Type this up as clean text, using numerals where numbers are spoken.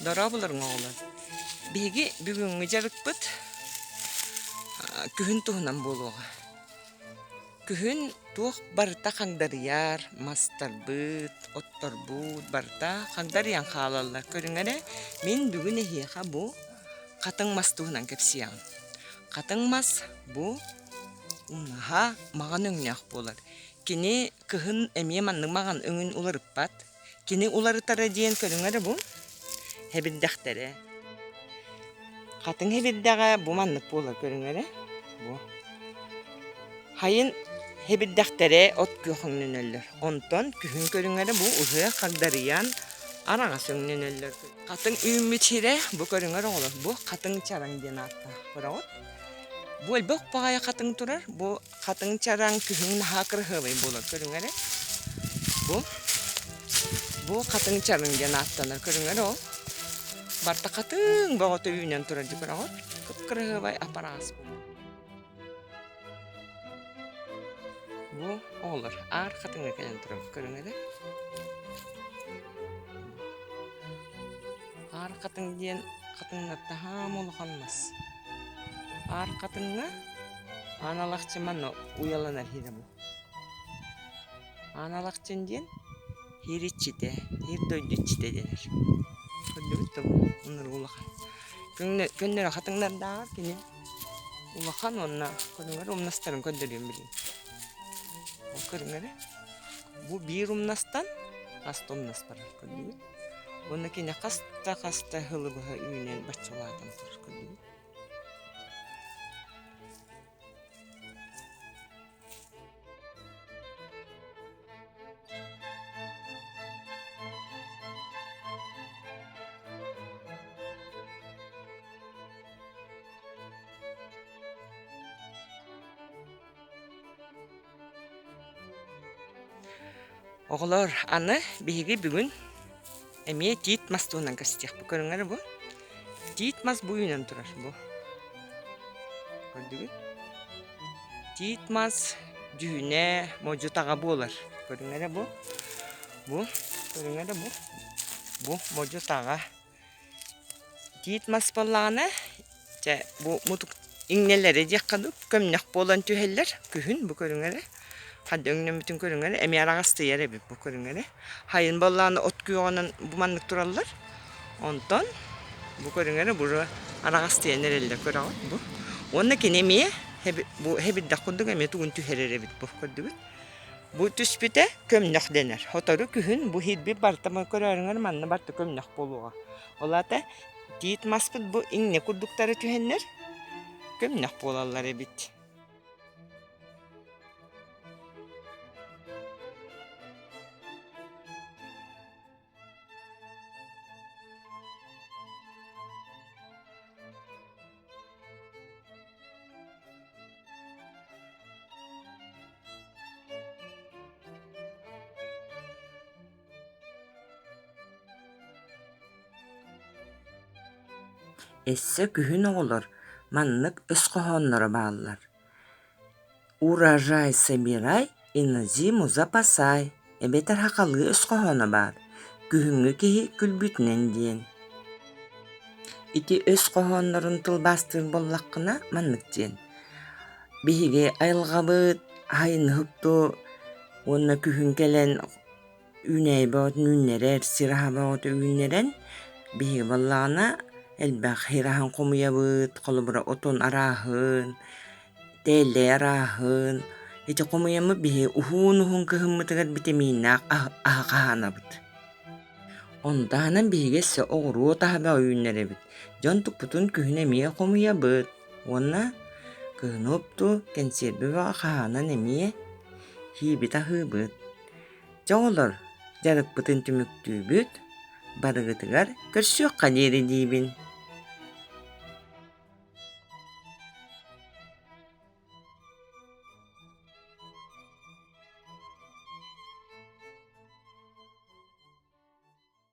Дорооболоруҥ оҕолор! Биһиги бүгүҥҥү дьарыкпыт күһүн туһунан буолуоҕа. Күһүн туох барыта хагдарыйар, мастарбыт, отторбут барыта хагдарыйан хаалаллар. Көрүҥ эрэ, мин бүгүн эһиэхэ бу хатыҥ мас туһунан кэпсиэҕим. Хатыҥ мас бу умнаһа маҕан өҥнөөх буолар. Кини кыһын эмиэ маннык маҕан өҥүн уларыппат. Кини уларытара диэн көрүҥ эрэ бу хэбирдэхтэрэ. Хатыҥ хэбирдэҕэ бу маннык буолар көрүҥ эрэ бу. Хайын хэбирдэхтэрэ от күөх өҥнөнөллөр. Онтон күһүн көрүҥ эрэ бу ыһыах хагдарыйан араҥас өҥнөнөллөр. Хатыҥ үүммүт сирэ бу көрүҥэр оҕолор бу хатыҥ чараҥ диэн ааттаах көрөҕүт. Бу элбэх баҕайы хатыҥ турар. Бу хатыҥ чараҥ күһүн наһаа кыраһыабай буолар көрүҥ эрэ. Бу бу хатыҥ чараҥ диэн ааттанар көрүҥ эрэ ол. Барыта хатыҥ бөҕөтө үүнэн турар дии көрөҕүт. Кып-кыраһыабай аппараас буолар. Бу оҕолор аар хатыҥҥа кэлэн турабыт көрүҥ эрэ. Аар хатыҥ диэн хатыҥнар таһаам улахан мас. Аар хатыҥҥа Аан Алахчын манна уйаланар иһирэ бу. Аан Алахчын диэн иһир иччитэ, иһир дойду иччитэ дэнэр. Көрдүгүт да бу ынырык улахан. Көннөрү хатыҥнардааҕар кини улахан уонна көрүҥэр умнастарын көрдөрүөм билигин. Ол көрүҥэрэ бу биир умнастан хас да умнас барар көрдүгүт. Уонна кини хаста-хаста сылы быһа үүнэн баччалаатан турар көрдүгүт. Оҕолоор, аны биһиги бүгүн эмиэ тиит мас туһунан кэпсэтиэхпит. Көрүҥ эрэ бу. Тиит мас бу үүнэн турар бу. Көрдүгүт? Тиит мас дьүһүнэ модьу-таҕа буолар. Көрүҥ эрэ бу. Бу, көрүҥ эрэ бу. Бу модьу-таҕа. Тиит мас буоллаҕына, дьэ бу мутук иҥнэлэрэ диэххэ дуу, көмнөх буолан түһэллэр күһүн бу көрүҥ эрэ. Ханна өҥнөммүтүн көрүҥ эрэ, эмиэ араҕастыйар эбит бу көрүҥ эрэ. Хайын буоллаҕына от күөҕүнэн бу маннык тураллар. Онтон бу көрүҥ эрэ бу араҕастыйан эрэллэр көрөҕүт бу. Уонна кини эмиэ бу хэбирдэх курдук эмиэ тугун түһэрэр эбит бу көрдүгүт. Бу түспүтэ көмнөх дэнэр. Сотору күһүн бу иһирбит барыта көрөөрүҥэр манна барыта көмнөх буолуоҕа. Ол аата тиит маспыт бу иҥнэ курдуктара түһэннэр көмнөх буолаллар эбит. Өссө күһүн оҕолор маннык өс хоһоонноро бааллар: «Урожай собирай и на зиму запасай» эбэтэр сахалыы өс хоһооно баар: «Күһүҥҥү киһи күлбүтүнэн» диэн. Ити өс хоһооннорун тылбаастыыр буоллаххына маннык диэн: Биһиги айылҕабыт айыныһык уонна күһүн кэлэн үүнээйи бөҕөтүн үүннэрэр, сир аһа бөҕөтө үүннэрэн, биһиги буоллаҕына элбэх сир аһын хомуйабыт, холобура отон арааһын, тээллэй арааһын. Ити хомуйаммыт биһиги уһуун-уһун кыһыммытыгар битэмииннээх аһы хаһаанабыт. Ону таһынан биһиги өссө оҕуруот аһа бөҕө үүннэрэбит. Дьон туппутун күһүн эмиэ хомуйабыт уонна кыһыны опту кэнсиэрбэ бөҕө хаһаанан эмиэ сиибит-аһыыбыт. Дьэ оҕолор, дьарыкпытын түмүктүүбүт, барыгытыгар көрсүөххэ диэри диибин.